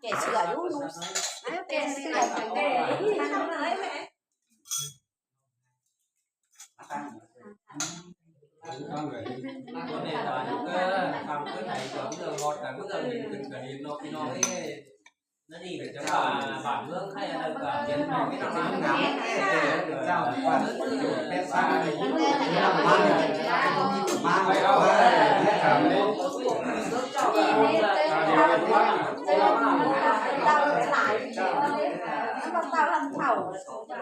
ແກະເສື້ອຢູ່ ແກະເສື້ອ.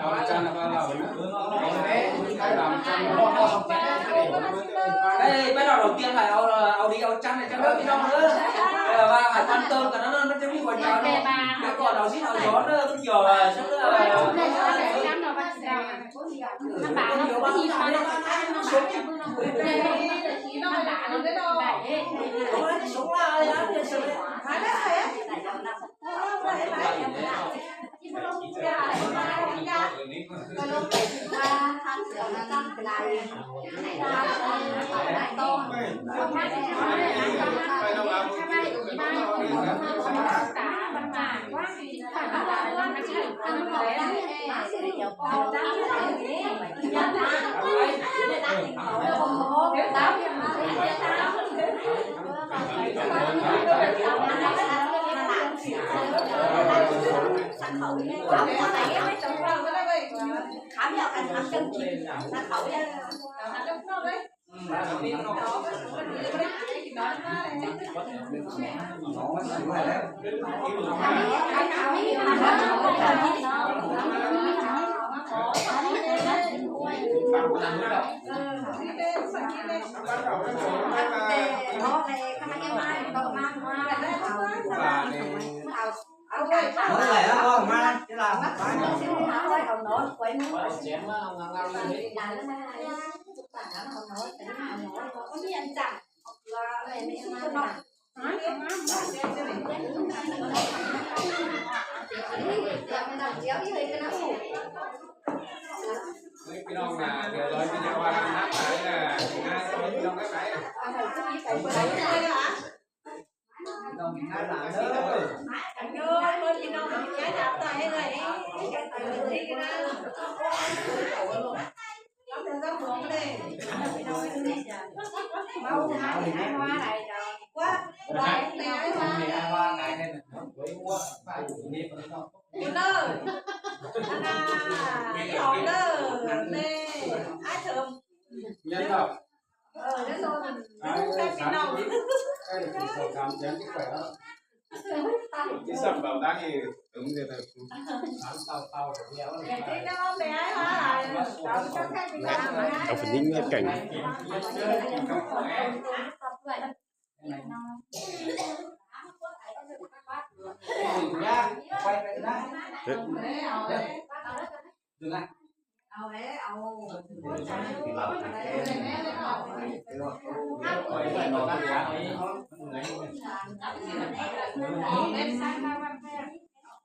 ເອົາຈານມາເລົ່ານະ ໄດ້ໄປເລົ່າເລື່ອງໄປເອົາ ເອົາດີເອົາຈັນໃຫ້ເຈົ້າເດີພີ່ນ້ອງເດີ ເອີ ວ່າໃຫ້ຄວາມເຕີມກັນນັ້ນ ມັນຈະມີຫົວໃຈເນາະ ແລ້ວກໍເອົາສິນເອົາສອນເດີ ມັນກ່ຽວ ເອີ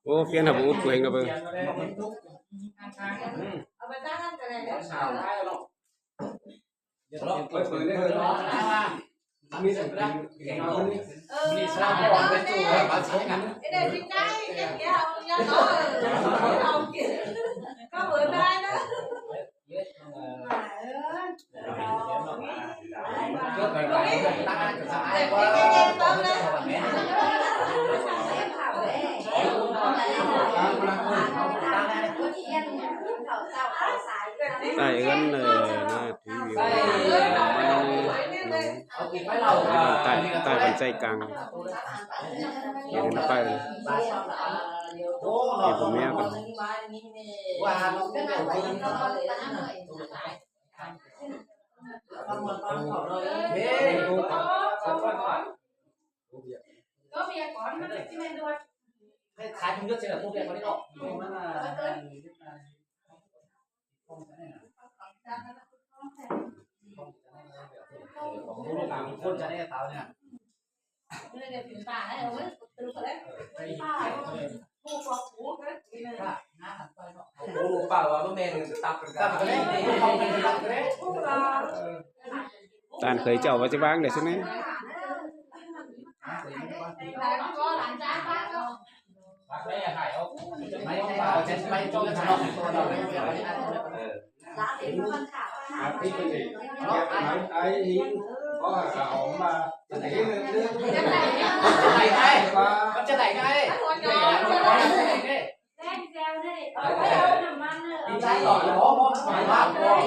ເອີ ໂອ້ ປ່ຽນໃຫ້ບໍ່ອຸດເພິ່ນກໍເບິ່ງ ເອົາໄປຕັ້ງນັ້ນກໍໄດ້ເດີ ເອົາເປີດເລີຍ ມີແຕ່ກິນ ເອີ ເອົາໄປໃສ່ ເອົາໄປໃສ່ ເອົາກິນ ກໍເປີດໄດ້ນະ. ໃຕ້ເຮືອນ ເອີ ໜ້າທີວີ ມັນ ໃຕ້ ໃຕ້ບ້ານໃຈກາງ ເຫັນໄປ ເຫັນຜົມເມຍກັນ. ຂາຍເປັນຍົດເສຍແລ້ວ ພວກແບບນີ້ເນາະ ທ່ານເຄີຍເຈົ້າວ່າຊິວາງໄດ້ຊັ້ນແນ່.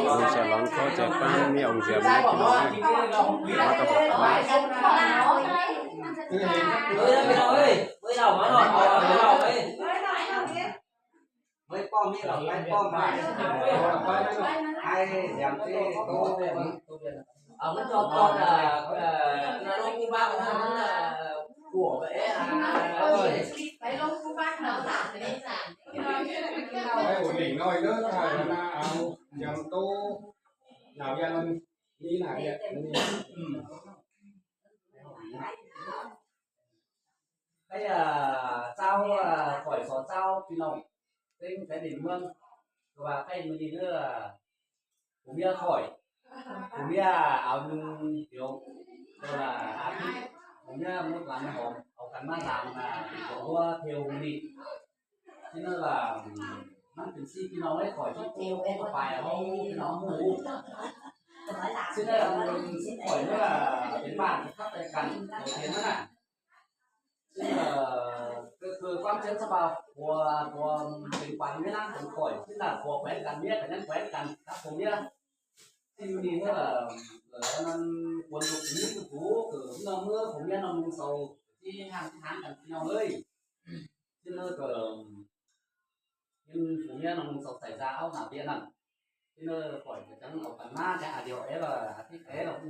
ອອງສະຫຼອງຂໍແຈກປານມີອອງສຽມໃນພີ່ນ້ອງ ມາກະບອກກັນມາ. ເອີຍ ປ້ອມນີ້ເຮົາໄປປ້ອມມາ ໄອ້ສຽມຕີໂຕ ເອົາມັນຈອກກ່ອນ ເອີ ນະລົງຜູ້ບ້ານ ເອີ ຜົວ ເອີ ໄປລົງຜູ້ບ້ານເຮົາ ໄອ້ໂອເດັງນ້ອຍເດີ ຖ່າຍມານາ ເອົາສຽມໂຕ ໜາວຢານ ມີໜ້າວຽກ ນີ້ ອືມ ໃຫ້ ເອີ ເຈົ້າ ເອີ ຂ້ອຍຂໍເຈົ້າ ພີ່ນ້ອງ ເຕັມແຜ່ນດິນເມືອງ ຄືວ່າໃຫ້ມື້ນີ້ເດີ ຜົມເມຍຂ້ອຍ ຜົມເມຍເອົາໜຶ່ງດຽວ ເດີລະອາທິດ ຜົມເມຍໝົດຫຼັງຫອມ ເອົາກັນມາສາມ ອາ ຫົວເທວນີ້ ທີ່ນັ້ນລະ ມັນເປັນສີ່ພີ່ນ້ອງເອີຍ ຂ້ອຍທີ່ໂກໄປເຮົາພີ່ນ້ອງຮູ້ ທີ່ນັ້ນລະ ຂ້ອຍເມື່ອເປັນບ້ານທີ່ພັກໃສ່ກັນ ໂຕເປັນນັ້ນນະ ເອີ ກໍຄືຄວາມເຊື່ອສະບາຍ ຜົວ ຜົວເປັນຂວັນແມ່ນາງຂອງຂ້ອຍ ທີ່ລະຜົວແຂວນກັນ ເມຍກໍຍັງແຂວນກັນ ກັບຜົມເມຍ ທີ່ຢູ່ນີ້ເມື່ອ ເອີ ນັ້ນຄວນລູກມີຄືຜູ້ ຄືເມື່ອ ເມື່ອຜົມເມຍນ້ອງໜຸ່ງເຊົາ ທີ່ຫ່າງ ທີ່ຫ່າງກັນ ພີ່ນ້ອງເອີຍ ທີ່ເລີກ ເອີ ເຫັນຜົມເມຍນ້ອງໜຸ່ງເຊົາໃສ່ຊາເອົາໜ້າເບຍນັ້ນ ທີ່ເລີກ ຂ້ອຍກໍຈັ່ງເອົາກັນມາ ແຕ່ອາດຽວແອລະ ອາທິດແອລະ ອືມ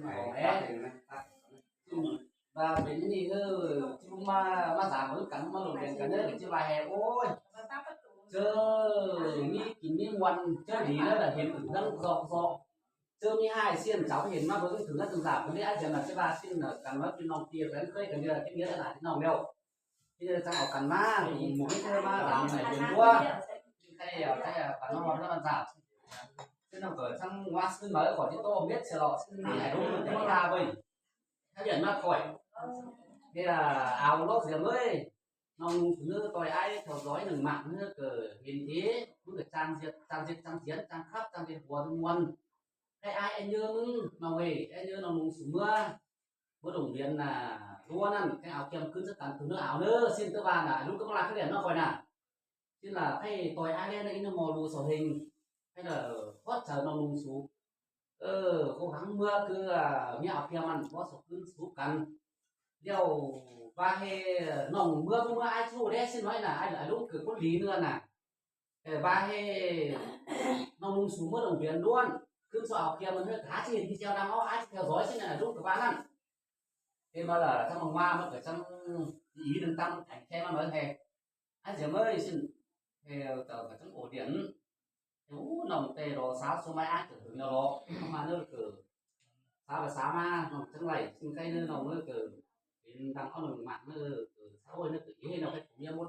ວ່າເປັນນີ້ເດີ ທີ່ມາ ມາສາເບິ່ງກັນ ມາລົມເລນກັນເດີ ທີ່ວ່າແຮ່ ໂອ້ຍ ເຈີມີກິນມີມ່ວນ ເຈີດີແລ້ວລະ ເຫັນເຖິງເຮືອນຊອກ ເຈີມີຮ້າຍຊຽນເຈົ້າເຫັນມາເບິ່ງເຖິງເຮືອນເຖິງສາບ ເພິ່ນໄດ້ອາດຽວນະ ທີ່ວ່າຊິນກັນວ່າພີ່ນ້ອງເຕີຍກັນ ເຄີຍກັນເດີ ເປັນເດືອນລະນະພີ່ນ້ອງແລ້ວ ທີ່ຈະເອົາກັນມາ ໝູ່ເຄີຍມາຫຼາຍເດືອນກວ່າ ໃຫ້ເອົາ ໃຫ້ເອົາກັນມາຮອດເຮືອນສາບ ເຊິ່ງເຮົາກໍຊ່າງວ່າຊື້ມາ ຂໍຕິດຕໍ່ເມັດເສຍເລາະ ຊື້ໃຫ້ລູກມັນຈະມາລາເວີຍ ຖ້າເດືອນມາຄ່ອຍ ເວລາເອົາເນາະ ສຽມເອີຍ ນ້ອງໜຸ່ງສະເໜີຕໍ່ອ້າຍເຂົາຮ້ອຍໜຶ່ງໝາກ ເຮົາກໍເຫັນເດ ມັນກໍຈ້າງເຮັດ ຈ້າງເຮັດ ຈ້າງຂຽນ ຈ້າງຂັບ ຈ້າງເຮັດຫົວມ່ວນ ໃຫ້ອ້າຍແອນເຢີມຶງ ນ້ອງເອີຍ ແອນເຢີນ້ອງໜຸ່ງສະເໜີ ເມື່ອດົງວຽນນະ ຕົວນັ້ນ ໃຫ້ເອົາຄຽມຄືນສະກັນຄືນເດີ ເອົາເດີ ຊິນເຕີວ່ານະ ລຸງກໍບໍ່ລາກຂະແໜນເນາະ ຂ້ອຍນະ ຊິນລະ ໃຫ້ຕ່ອຍອ້າຍແລ້ວນະ ອີນະໝໍ ລູສອນເຮັງ ໃຫ້ລະ ຮອດເຈົ້ານ້ອງນຸ່ງສູ ເອີ ໂຄຫາງເມືອຄື ເມຍເອົາເພຍມັນ ບໍ່ສະຄືນສູກັນ ດຽວວ່າໃຫ້ນ້ອງເມືອ ເມືອອ້າຍຊູແດ່ຊິນນ້ອຍນະ ອ້າຍ ອ້າຍລຸງຄືຄົນດີເນື້ອນະ ເອີ ວ່າໃຫ້ນ້ອງນຸ່ງສູເມືອດົງວຽນດ່ວນ ຄືນສອງເອົາເພຍມັນເຮີກະຫາຊິເຫັນທີ່ແຈວດຳເອົາ ອ້າຍແຈວສອຍຊິນະ ລຸງກະວ່ານັ້ນ ເຫັນບໍ່ລະ ທັງນ້ອງວ່າມັນກະຈັ່ງອີໜຶ່ງຕຳແຂງແຄມາເໝິດແທ້ ອ້າຍສຽມເອີຍຊິນ ແທ້ເຈົ້າກະຈັ່ງໂອດຽນ ໂອ້ ນ້ອງແຕ່ລໍສາວສຸໄມອາດຈະເຖິງແລ້ວເນາະ ມາເນີເກີ ສາວກະສາວມາ ນ້ອງຈັ່ງໄຫຼຊິນໄຄເນີ ນ້ອງເນີເກີ ເປັນດັ່ງເອົາໜຶ່ງໝາກເນີເກີ ສາວເອີຍເນີເກີ ເອີ ເນາະ ເຮັດຜົມຍາໝົດ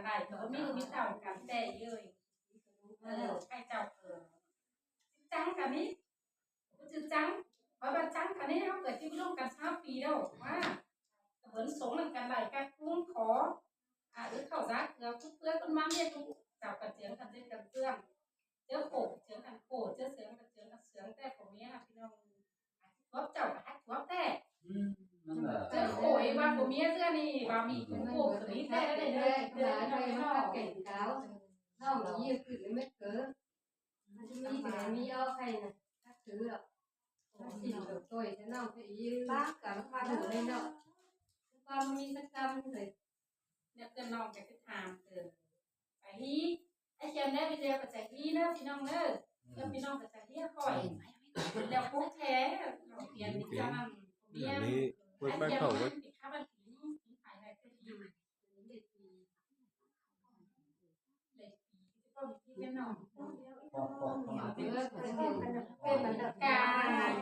ນໄດ້ ກໍມີລູກມີເຕົ້າກັນແຕ່ເອີຍ. ເອີ ໃຫ້ເຈົ້າເກີດ ຈັ່ງກະມີ ບໍ່ຈື່ຈັ່ງ ເພາະວ່າຈັ່ງກະນີ້ ເຮົາເກີດຢູ່ຮ່ວມກັນຊາວປີແລ້ວ ວ່າ ກະເບິ່ງສົງນຳກັນໄດ້ ກັກກຸງຂໍ ອາ ອຶດເຂົ້າສາເກືອ ຄຸດເປືອຍຄົນມັງເຮັດ ເຈົ້າກະເຈີງກັນເຮັດກັນເລື່ອງ ເຈີໂຄກເຈີງກັນໂຄກ ເຈີເຊືອງກະເຈີງກັນເຊືອງ ແຕ່ຜົວເມຍນະ ພີ່ນ້ອງ ອາດຈະຕົວະເຈົ້າກະຮັກຕົວະແທ້ ອືມ ນັ້ນແຫຼະ ເຈີໂຄກວ່າຜົວເມຍເທື່ອນີ້ ວ່າມີໂຄກຕົວນີ້ແທ້ໄດ້ເລີຍ ເດີພີ່ນ້ອງເນາະ ເກັ່ງກາວ ນ້ອງນີ້ຄືແມ່ເກີ ມັນຊິມີແຕ່ມີເອົາໃຜນະ ຈັກຖືດອກ ມັນຊິໂຕຍແຕ່ນ້ອງໄປອີກ ປາກກັນມາເຖິງເລີຍເນາະ ຄວາມມີສັກກຳເລີຍ ແລ້ວເພື່ອນນ້ອງກໍຈະຖາມເກີດ ໄປຮີ ໄອ້ແຄມແລ້ວໄປແລ້ວກໍຈະຮີເດີພີ່ນ້ອງເດີ ແລ້ວພີ່ນ້ອງກໍຈະຮຽບຮ້ອຍ ແລ້ວຄົງແທ້ ນ້ອງປຽນອີກຈັ່ງນັ້ນ ອັນນີ້ເປີດໄປເຂົ້າເດີ ໄອ້ແຄມມັນຕິດຂ້າວມັນກິນ ກິນໄປໄດ້ກໍດີ ກະ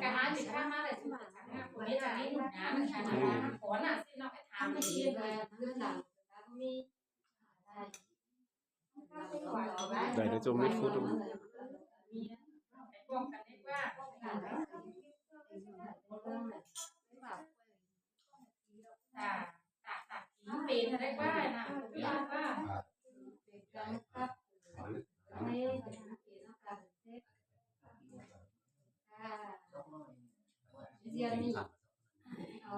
ກະຫາຊິຂ້າມາໄດ້ຊຸມກັນ ເຮັດອັນນີ້ງານ ອັນນັ້ນ ຂໍນະຊິເນາະ ໄປຖາມອີກ ໄດ້ເດີ ຈົ່ມເມັດພຸດ ໄປຮ່ວມກັນເຮັດວ່າ ຕາ ຕາ ຕາ ເປັນໄດ້ວ່ານະ ເປັນວ່າ ເປັນກຳກັບ ໃຫ້ເປັນກຳກັບ ອ່າ ດຽວນີ້ ເອົາ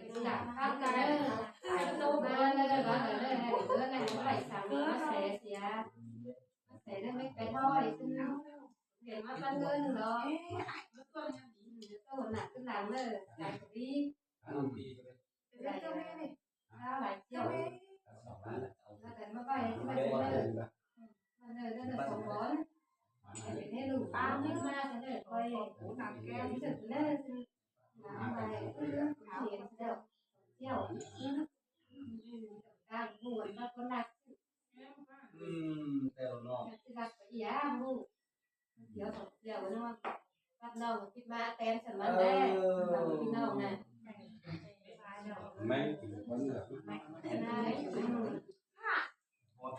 ເປັນຫຼັກພັນກັນເດີ ໄປໂຕມາເດີ ວ່າເດີ ເດີ ໃຫ້ເດີ ໃຫ້ໄປສັ່ງມາແຊເສຍ ມາແຊເດີ ໄປ ໄປຖອຍ ເຫັນມາປັນເງິນເນາະ ໂຕໜ້າຂຶ້ນຫຼັງເດີ ໃຈກໍດີ ລາວຫຼາຍທ່ຽວ ແລ້ວກໍມາໄປທີ່ບ້ານເດີ ເດີ ເດີ ສອງຄົນ ໃຫ້ເປັນໃຫ້ລູກຕາມເງິນມາ ເດີ ຄ່ອຍ ໜັກແກ້ວ ເດີ ເດີ ນຳໄປ ເອີ ເຫັນແລ້ວ ທ່ຽວ ອືມ ການບວດວ່າຄົນລັກ ອືມ ແຕ່ລະເນາະ ຊິລັກໄປອີຫຍັງລູກ ດຽວສອງດຽວເນາະ ຮັບນ້ອງຄິດມາແຕ່ນຊັ້ນມັນແດ່ ເອີ ພີ່ນ້ອງນະ ແມ່ນກິນຄົນເດີ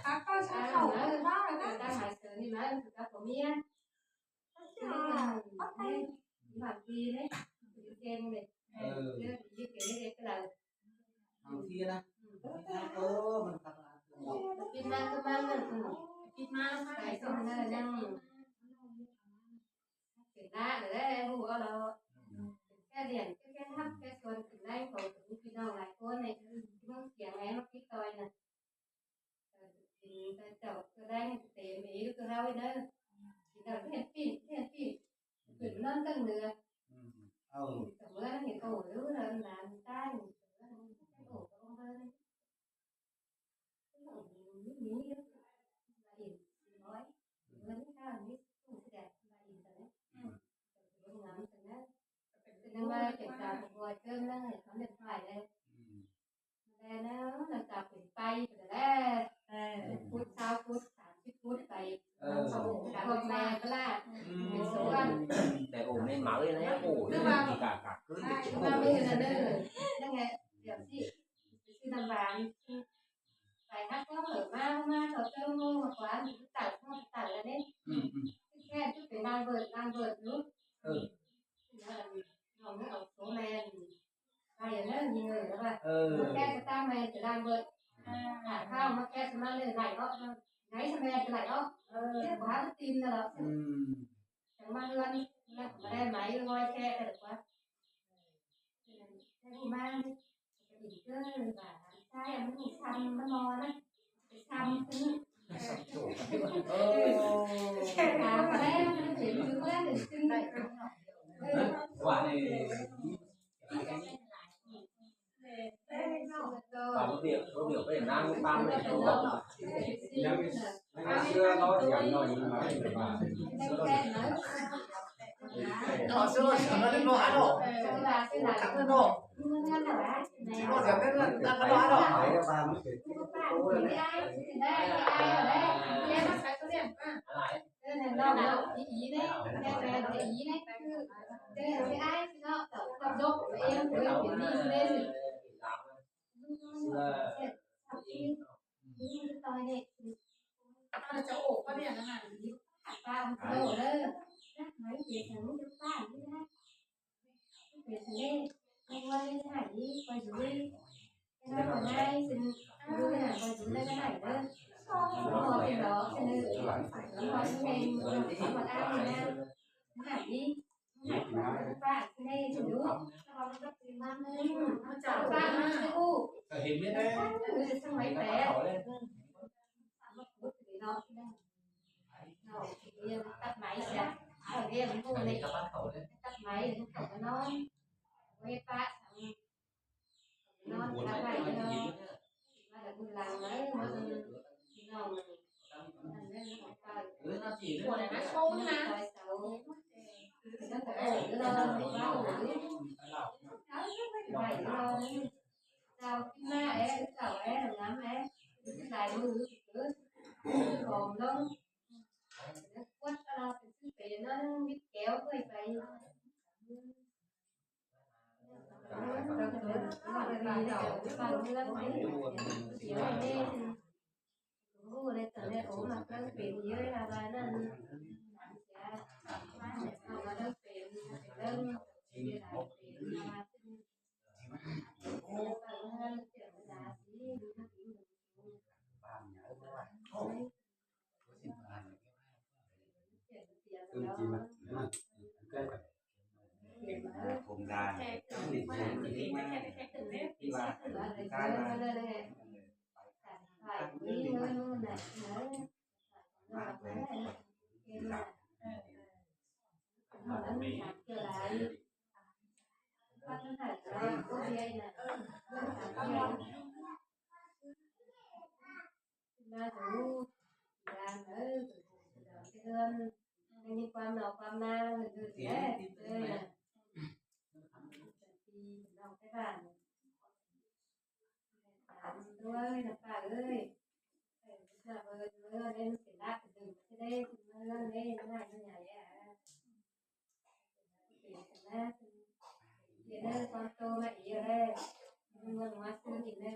ຄັກກໍຊາເຂົ້າມາແລ້ວນະ ຕາມຫາເສີນນີ້ມາກັບຜົວເມຍ ມັນດີເດ້ ເກັ່ງເດ້ ເອີ ເລື່ອງດີເກັ່ງເດ້ກໍໄດ້ ບາງທີນະ ເອີ ມັນພັດທະນາຂຶ້ນເນາະ ກິນມາຄືມາເງິນ ກິນມາໄປສົມເນີຍັງ ເປັນລາແລ້ວຮູ້ເອົາແລ້ວ ແຄ່ລ້ຽງແຄ່ຮັບແຄ່ຊວນກິນໄດ້ ຂອງພີ່ນ້ອງຫຼາຍຄົນໃນເມືອງຊຽງໃໝ່ມາຕິດຕໍ່ນະ ກິນແຕ່ເຈົ້າກໍໄດ້ເຕັມອີກຄືເຮົາເດີ ກິນແລ້ວເຮັດປີເຮັດປີ ຂຶ້ນນອນເທິງເຮືອ ອືມ ເອົາ ເມືອເຫັນໂຕຢູ່ເຮືອນຫຼານຊາຍ ໂຕກໍເບິ່ງ ແຕ່ໂອແມ່ນເມົາເລີຍແຫຼະ ໂອ້ ຄືວ່າມີການກາກຂຶ້ນ ຄືວ່າມີອັນນັ້ນເດີ ຍັງ ວານ ໄປຫາເຂົາເລີຍ ມາ ມາເຂົາເຈົ້າໂມມາຂວາງຢູ່ໃຕ້ຮອດໃຕ້ລະເດ້. ອືມໆ ແຄ່ຈຸດເປັນນາງເບີດ ນາງເບີດຢູ່. ເອີ ນ້ອງເອົາໂຕແມ່ນ ໄປເດີ ຍິງເອີຍ ລະວ່າ ເອີ ແກ້ສະຕາແມ່ນຈະນາງເບີດ. ອາ ຖ້າເຂົ້າມາແກ້ສະມາເລີຍໄລ່ເນາະ ໄດ້ສະແມ່ນຈະໄລ່ເນາະ. ເອີ ເຈັບຂວາຕີນນະເນາະ. ອືມ ຈັ່ງມາເຮືອນ ແລ້ວກໍບໍ່ໄດ້ໄໝ ງອຍແຄະໄດ້ດອກວ່າ ແຕ່ຜູ້ມານີ້ ກະດີເກີນວ່າ ຊາຍມັນຊຳ ມັນນອນນະ ຊຳຂຶ້ນ. ເອີ ຖາມວ່າແລ້ວມັນເປັນຄືວ່າເປັນຈັ່ງໃດ ເອີ ວ່ານີ້ ປາບໍ່ດຽວ ບໍ່ດຽວໄປນາງຕາມໃນໂຕ ຍັງ ເຫັນໄດ້ແລ້ວ ເອີ ສະໄໝແປດ ເນາະ ເນາະ ຕັດໄໝຊະ ເອົາເດ້ ມັນຮູ້ເລີຍ ຕັດໄໝ ເຂົາກໍນອນ ເຮັດປະ ນອນ ຕັດໄໝ ເນາະ ມາແຕ່ມື້ຫຼັງເລີຍ ມາເບິ່ງ ພີ່ນ້ອງ ອັນນັ້ນ ເອີ ນະ ໂຊນະ ເຈົ້າກິນມາແອ ເຈົ້າແອ ງາມແອ ຫຼາຍມື້ເກີນ ຜອມລົງ ກວດຕະຫຼອດ ເປັນຊື່ເປັນນັ້ນ ວິດແກ້ວເຄີຍໄປ ເອີ ເຈົ້າເພິ່ນເອົາໄປເຮືອນໄປ ເອີ ເຈົ້າແມ່ ຮູ້ແລ້ວ ເຈົ້າແມ່ ໂອ້ ມາເບິ່ງເປັນເອີຍ ລາວວ່ານັ້ນ ເອົາມາເບິ່ງເປັນ ເປັນເບິ່ງ ເປັນລາວວ່າ ມາເຖິງ ຍາມເອີ ເດີນ ຍັງມີຄວາມເໜາຄວາມໜາວ ເດີນ ເດີນ ເດີນ ເອີ ເປັນພີ່ເປັນນ້ອງໄທບ້ານ ຕາມດ້ວຍນະປ້າເອີຍ ເອີ ເອີ ເອີ ເອີ ເປັນລາບເປັນເດີນ ຊິໄດ້ເມືອເລີຍ ມັນໃຫຍ່ ມັນໃຫຍ່ ເປັນນະ ເປັນເດີ ຄວາມໂຕມາອີກແລ້ວ ເງິນມາຊື້ກິນແລ້ວ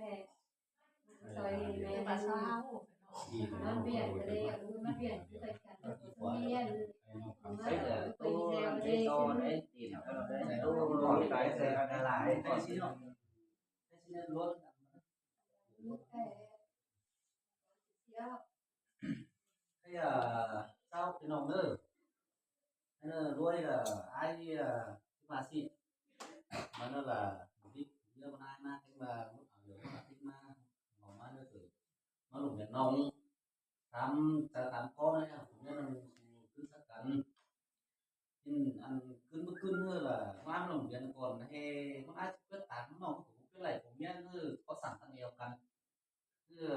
ຊ່ອຍແມ່ ປາຊາວ ນອນວຽນກະເລີຍ ມາວຽນຄືກັນ ມາວຽນ ມາເອີ ໄປແລ້ວເລີຍ ໂຕ ໄດ້ ໄດ້ ໄດ້ ໄດ້ ເອີ ເຈົ້າ ພີ່ນ້ອງເດີ ເອີ ລວຍກະອາຍ ເອີ ມາຊິ ມັນລະ ເລື່ອງມັນອາຍມາ ເຖິງວ່າເອົາເລື່ອງມາຕິດມາ ເອົາມາເດີ ມາລົງແມ່ນນ້ອງ ຕາມ ຕາມຂໍ້ນະ ເລື່ອງມັນຄືສັກກັນ ອັນ ຂຶ້ນ ຂຶ້ນເຮີລະ ມາໂຮງຮຽນກ່ອນ ແຮ່ ມັນອາດຊິເກີດຕາມນ້ອງ ເປັນໄລຜົມແມ່ນ ເອີ ກໍສັ່ງກັນດຽວກັນ ເອີ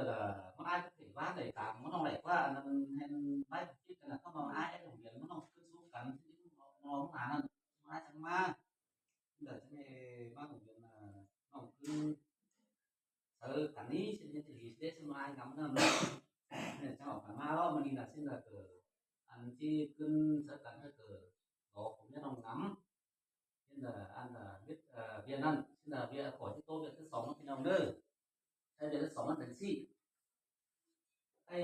ມັນອາດຊິເປັນວ່າໄດ້ຕາມ ມັນຕ້ອງໄດ້ວ່າ ອັນນັ້ນແມ່ນໄລຜົມຄິດກັນນະ ເຂົາມາອາຍໂຮງຮຽນ ມັນຕ້ອງຂຶ້ນສູ່ກັນ ທີ່ນ້ອງມານັ້ນ ມາຈັ່ງມາ ແລ້ວຈັ່ງໄດ້ມາໂຮງຮຽນ ນ້ອງຄື ເອີ ອັນນີ້ຊິເຮັດດີເດ ຊິມາງາມນຳ ເຈົ້າກະມາເວົ້າມື້ນີ້ນະ ຊິນະ ເກີ ອັນທີ່ຂຶ້ນສັກກັນ ເກີ ກໍຜົມຈະຕ້ອງນຳ ຊິນະ ອັນເຮັດ ເອີ ວຽກນັ້ນ ຊິນະ ວຽກ ຂໍຊິໂຕ ວຽກທີສອງເນາະ ພີ່ນ້ອງເດີ. ເດືອນທີສອງມັນເປັນຊີ້ ໄອ້